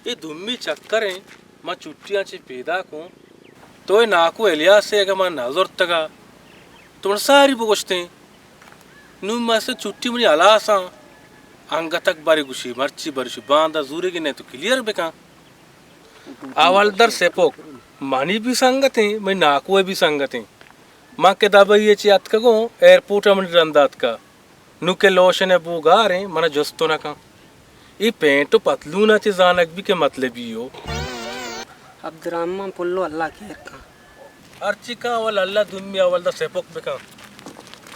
اے دومی چکر ایں، من چھٹیاں چہ پیداک اوں۔ تو اے ناکو الیاسے اگاں من نہ زرتگا، تو من ساری بگوشتیں۔ نوں مستر چھٹی منی ہلاس آں۔ انگت اکبر گوشی، مرچی برشی باندا زورگی نہ تو کلیئر بکن۔ اولدر سپک منی بھی سنگت ایں، منی ناکو بھی سنگت ایں۔ من کہ دبئی ءَ چہ اتکگوں، ایئرپورٹ ءَ منی رند ءَ اتکا۔ نوں کہ لوشن ءِ بو گار ایں، من ءَ جست نہ کن۔ اے پینٹ و پتلون ءَ چہ زانگ بی کہ مطلبی ہو۔ عبدالرحمن پلو اللہ خیر کن۔ ہرچی کن اول اللہ دومی اول دا سپک بکن۔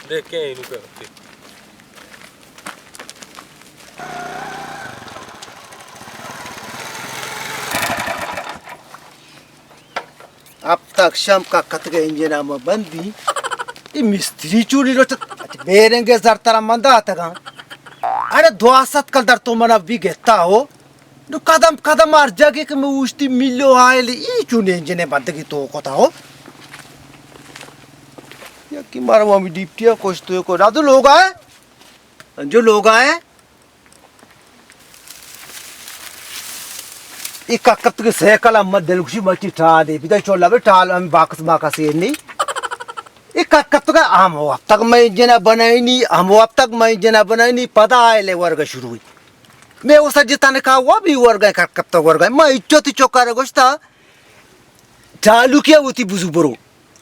دیکھیں اینو کہ ہپتگ شم ککتگ انجن ءَ ما بندی۔ اے مستری چونی لوٹت؟ بیرنگ ءِ زر ترا من داتگاں۔ اڑے دو سد کلدار تو من ءَ بی گتا ہو۔ نو قدم قدم ہر جاگے کہ میں اوشتی ملو آئے لے، ای چونی انجن ءَ بندگی تو کتا ہو۔ یکی مارا ہمی ڈیپٹی ءَ کشتو کو۔ رادو لوگ آئے؟ انجو لوگ آئے؟ اے ککتگیں سائیکل ہم من دلگوشی مرچی ٹالے، بدا چولا بے ٹال ہم باکس ماکس اے نی۔ اے ککتگ ہم ہپتگ میں انجن ءَ بنائینی، ہم ہپتگ میں انجن ءَ بنائینی، پدا آئے لے ورگ شروع ہوئی۔ میں او سجے تنکا ہوا بی ورگ ککتگ ورگ۔ میں اچو تی چوکا گوشتا، چالو کیا ہوتی بزو برو۔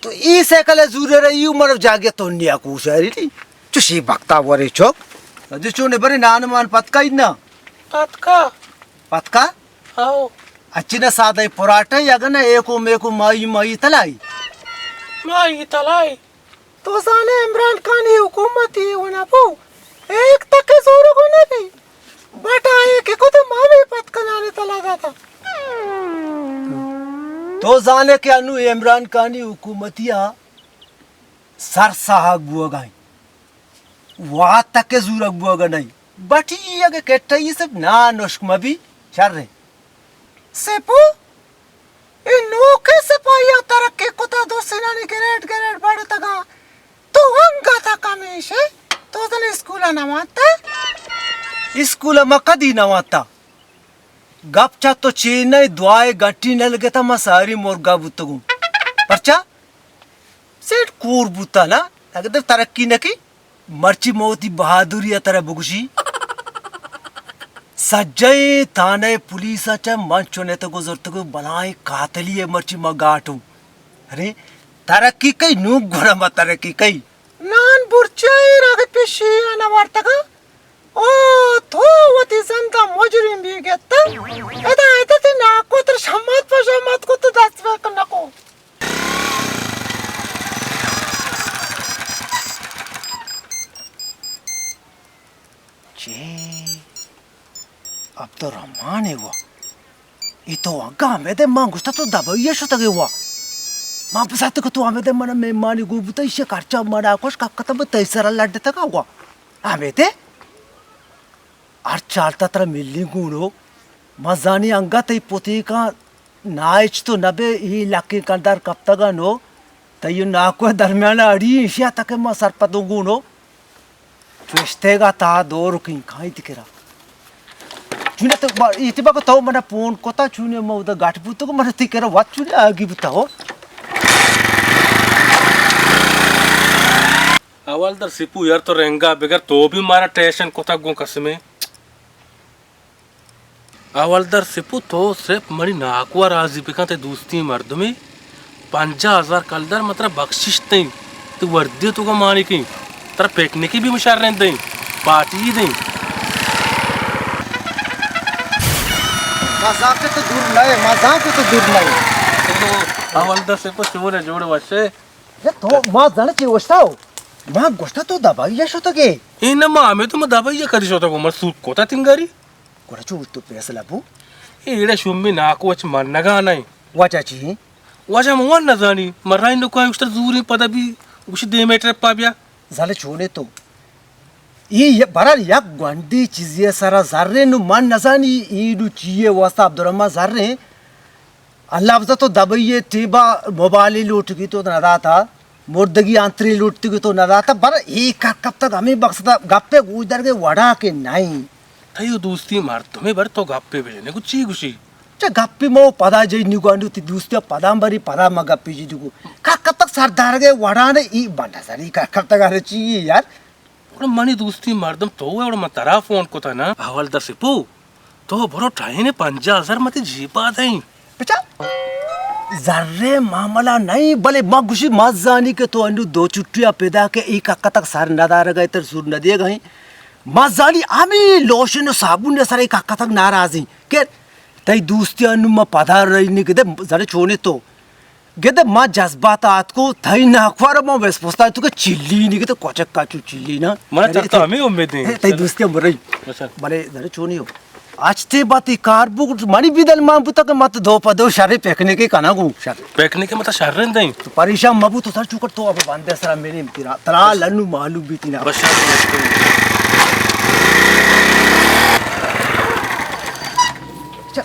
تو ای سائیکل زور رہی ہوں، مرو جاگے تو نیا کو شہری لی۔ چوشی بکتا ورے چوک۔ اجے چونے برے نان مان پتکا ہی نا؟ پتکا۔ پتکا؟ آؤ۔ اچی نا سادہ پراٹھا یا گنا ایکو میکو مائی مائی تلائی۔ مائی تلائی۔ تو زانے عمران خانی حکومت ای ہونا پو۔ ایک تک زورگو نبی۔ بٹا ایک کتے مامی پتکا نانے تلا داتا۔ تو زانے کہ انو عمران خانی حکومتی آ سر ساہگ بوگا ایں۔ وات تک زورگ بوگا نہیں۔ بٹی اگے کٹئی سب نا نشک مبی شر ایں۔ سپو، اے نوکیں سپاہیاں ترقی کتا، دو سینانی گریڈ گریڈ بڑتگاں۔ تو انگت کمیش ئے؟ تو زن اسکول ءَ نہ وانتا؟ اسکول ءَ ما کدی نہ وانتا۔ گپ چہ تو چین ءَ دعائے گٹی نہ لگتا، ما ساری مرگا بوتگوں۔ پرچا؟ سیٹ کور بوتا نا، اگہ در ترقی نہ کی، مرچی ما وتی بہادری ءَ ترا بگوشی۔ سجہیں تھانہ ءِ پولیس ءَ چہ من چنتگ ءُ زرتگ ءُ بلاہیں قاتلی ءَ مرچی ما گاٹوں۔ ارے، ترقی کئی نوں گڑا ما ترقی کئی۔ نان برچی ءَ ایر اگہ پیشی ءَ نہ وارتگ ءَ۔ او تو وتی زند ءَ مجرم بی گتا۔ ادا ادا تی ناکو تر شمات پہ شمات کو تو دست بکن نکو۔ چے؟ عبدالرحمن ءَ وا؟ اے تو اگاں ہمے دے من گوشتا تو دبئی ءَ شتگ ئے وا۔ من بزانت کہ تو ہمے دے من مہمانی گون بوتا، ایشی ءَ کرچا من ءَ کش کپ کتم تئی سرا لڈتگ وا۔ ہمے دے؟ ہر چالتا ترا ملی گونو۔ من زانی انگت تئی پوتیکاں ناہچ تو نبے، ای لکیں کلدار کپتگا نو، تئی و ناکو درمیان اڑی ایشیا تک ما سرپدوں گونو۔ چوشتگا تا دور کیں کائی تکرا۔ چونے تو با-، ایتی با تو منا پون کتا، چونے ما ادا گٹ بوتو، منا تکرا وات چونے آگی بوتا ہو۔ اول در سپو یار تو رنگا بگر تو بھی مارا ٹیشن کتا گوں قسمے۔ اولدر سپو تو صرف منی ناکو ءَ راضی بکن، تئی دوستی مردمے پنجاہ ہزار کلدار من ترا بخشش دئیں، تئی وردی ءِ توکا مانکیں، ترا پکنکی بھی مشریں دئیں، پارٹی دئیں۔ مزاک تو دور نہ ئے، مزاک تو دور نہ ئے۔ اولدر سپو چون ئے، جوڑ وش ئے؟ تو ما زن چی گوشتا ہو؟ ما گوشتا تو دبئی ءَ شتگے۔ اے نہ ما ہمے تو ما دبئی ءَ کدی شتگو، ما سوت کوتا تنگاری۔ گڑا چو تو فیصلہ بو؟ ایڑے شومی ناکو اچ منگا نہ ایں۔ وجہ چی ایں؟ وجہ من وان نزانی۔ من رای نکو اشتر زوریں پدا بی گوشی دیمے ٹرپا بیا۔ زل چونے تو؟ ای ی-، برار یک گونڈی چیزی سرا زرے نو من نزانی ای نو چیے واسطہ عبدالرحمن زرے۔ اللہ بزا تو دبئی ٹیبا موبائل لوٹگی تو نہ داتا۔ مردگی آنتری لوٹتی گو تو نہ داتا، بر اے کار کپتگ ہمیں مقصد گپے گوش درگے وڑا کہ نہیں۔ تئی و دوستی مردمے بر تو گپے بجنے کو چی گوشی؟ چہ گپی مو پدا جئی نگوانڈو تی دوستی پدا بری پدا ما گپی جی دگو۔ کر کتک سردارگے وڑانے ای بنڈا سری کر کتک ارے چی یار۔ گڑا منی دوستی مردم تو ئے، گڑا من ترا فون کتا نا۔ حوالدار سپو، تو برو ٹائنے پنجاہ ہزار متی جیبا دئیں۔ بچا، زرے معاملہ نہیں، بلے ما گوشی ما زانی کہ تو انو دو چٹیا پیدا کہ ای ککتک سر ندارگا تر سور ندیگا ہیں۔ ما زانی ہمی لوشن و صابون سر ای ککتک ناراضی کہ تئی دوستی انو ما پدا رئی نی کہ دے زرے چونے تو۔ گدے ما جذبات آتکو، تئی ناکوار ما ویس پوستا تو کہ چلی نی گدے کوچک کا چو چلی نا۔ من تر تو ہمیں امید ہیں۔ تئی دوستی مرئی۔ اچھا۔ بلے زرے چونی ہو۔ اچ تے باتی کار بو منی بدل مان بوتا کہ مت دو پدو شرے پکنک کنا گو شر۔ پکنک مت شر رندیں۔ تو پریشان مبو تو سر چوکر تو اب بندے سرا میرے امتیرا۔ ترا لنو معلوم بیتی نا۔ بس شر۔ اچھا۔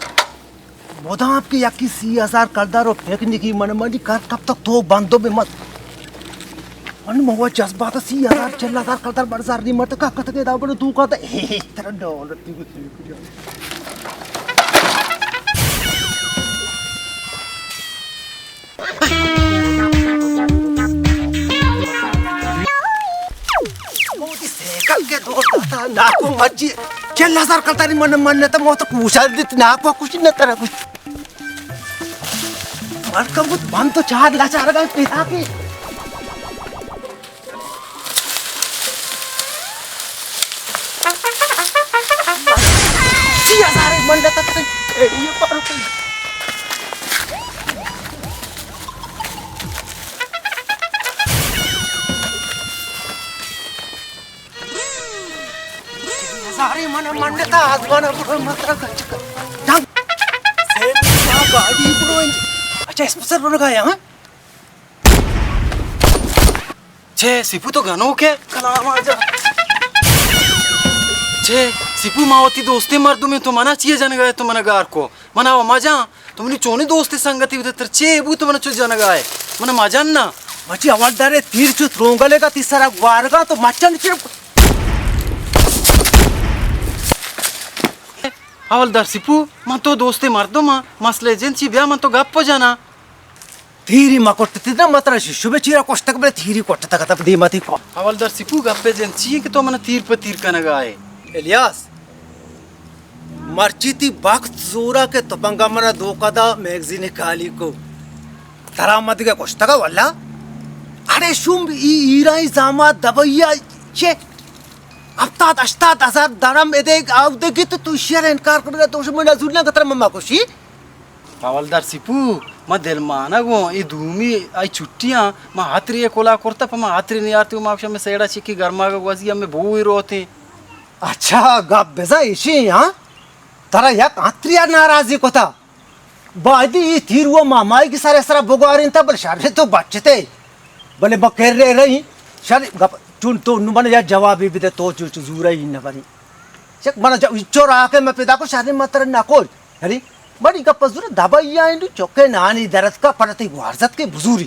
مدام کہ یکی سی ہزار کلدار و پکنکی من منی کار کپتگ تو بندو بہ مت۔ من مو جذبات سی ہزار چل ہزار کلدار بر زر نی مرد کا کتگے دا بر تو کا ترا ڈالر تی گتی۔ موتی سیکل کے دور داتا ناکو مرچی چل ہزار کلداری من من تو موت کوشا دیت ناکو کچھ نہ ترا کچھ۔ ملکم بوت بند تو چار لاچار گا پیدا کی۔ سی ہزار من لتا تے یہ پارو۔ ہزارے من منڈتا آزمان پر متر کچک۔ جان۔ سیم گاڑی برو انج۔ اچھا، اس پر سر بنگا یا، ہاں؟ چے سپو تو گنوک ئے؟ کلام آ جا۔ چے سپو ما وتی دوستیں مردمیں تو منا چیے جنگا ئے تو منا گار کو۔ منا و مجاں۔ تو منی چونیں دوست سنگتی بوتہ تر چے بوت من چو جنگا ئے؟ من مجن نا۔ مچی حوالدار ئے تیر چو ترونگلے گا تی سرا گوارگا تو مچن چے؟ حوالدار سپو، من تو دوست مردم آں، مسئلہ جند چی بیا من تو گپ جنا۔ تیری ما کٹتی نا مترا ششو بے چیرا کشتک بلے تیری کٹتک تب دیمتی کو۔ حوالدار سپو گپ جند چی کہ تو من تیر پہ تیر کنگا ئے؟ الیاس، مرچی تی بخت زورا کہ تپنگا منا دھوکہ دا میگزین کالی کو۔ ترا ما دگہ کشتگا واللہ۔ اڑے شوم ای ایرانی زامات دبئی ء چے؟ ہفتاد ہشتاد ہزار درم ادے آودگی تو تو شیر انکار کنگا تو شمے نزول نہ گتر مما کشی۔ حوالدار سپو، ما دلمانگ اوں، اے دومی آئی چھٹیاں، ما ہتری ء کلا کرتا، پہ ما ہتری نیارتی و ما شمے سیڑا چکی گرماگ گوازی ہمیں بوئی روتیں۔ اچھا، گپ بزاں ایشی، ہاں؟ ترا یک ہتری ء ناراضی کتا۔ بایدی اے تیر و مامائی کی سر سرا بگوارینتا، بل شر تو بچتے۔ بلے بکر رے رہی، شر گپ، چون تو نو من یا جوابی بدے تو چو چو زورا ہی نہ بری۔ چک من جو چو راہ کے میں پیدا کو شر متر نہ کو۔ ارے، بڑی گپ زور دبا یا انڈو چوکے نانی درد کا پرتی گوارزت کے بزوری۔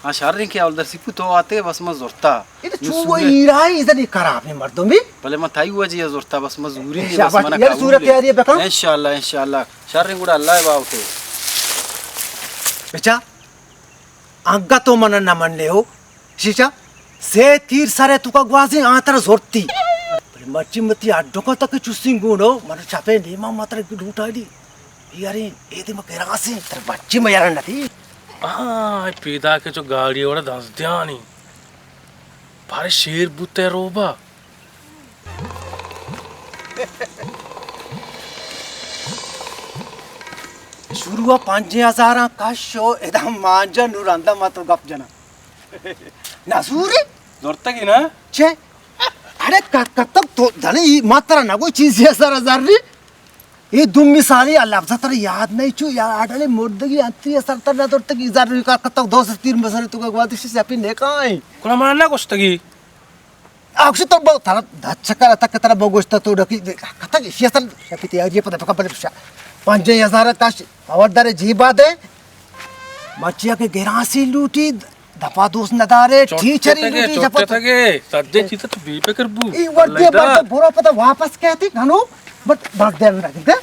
ہاں، شر کہ حوالدار سپو تو آتے بس ما زورتا۔ اے تو چو وہ ایرانی ادھر خراب ہے مردم بھی۔ بلے ما تھائی وجہ زورتا بس ما زوری نہیں، بس شاباش، منا یار قبول صورت ہے۔ تیاری ہے بکا۔ انشاءاللہ، انشاءاللہ۔ شر گڑا اللہ باوتے۔ بچا، انگا تو من نہ مننے ہو۔ شیشا، سے تیر سرے تو کا گوازی آ تر زورتی۔ بلے مرچی متی اڈو کا تک چوسیں گونو، من چپے نیما متر لوٹا دی۔ یاری، اے دے مکراسی، تر بچی میرا نتی۔ آ، پیدا کہ چو گاڑی وڑا دزدیانی۔ بارے شیر بوتے روبا۔ شروع پنجے ہزاراں کش و ادا مانجا نور اندا ما تو گپ جنا۔ نزوری؟ زورتگی نا؟ چے؟ اڑے ک-، کتک تو دنی ما ترا نگو چیزی ہزار ہزار ری۔ اے دومی سالی آ لفظ ترا یاد نہیں چو یا اڈلے مردگی انتی سر تر نہ درتگی زر روی کار کتو دو سے تیر مسر تو گوادش سے اپی نکائیں۔ کنا من نہ گوشتگی۔ آکش تو بہت ترا دچ کر تک ترا بہت گوشت تو ڈکی کتگ اسی اصل شپی تیاری پتہ پکا بلے پنجے ہزار کاش اور در جیبا دے۔ مچیا کے گرانسی لوٹی۔ دپا دوست ندارے، چوٹ ٹیچری کتگے، لوٹی چوٹ جپت۔ کتگے، سجے چیز تو بے فکر بو۔ ای وردی اللہ برد برو پتا واپس کہتی گھنو، بٹ برد دل رکھ دے۔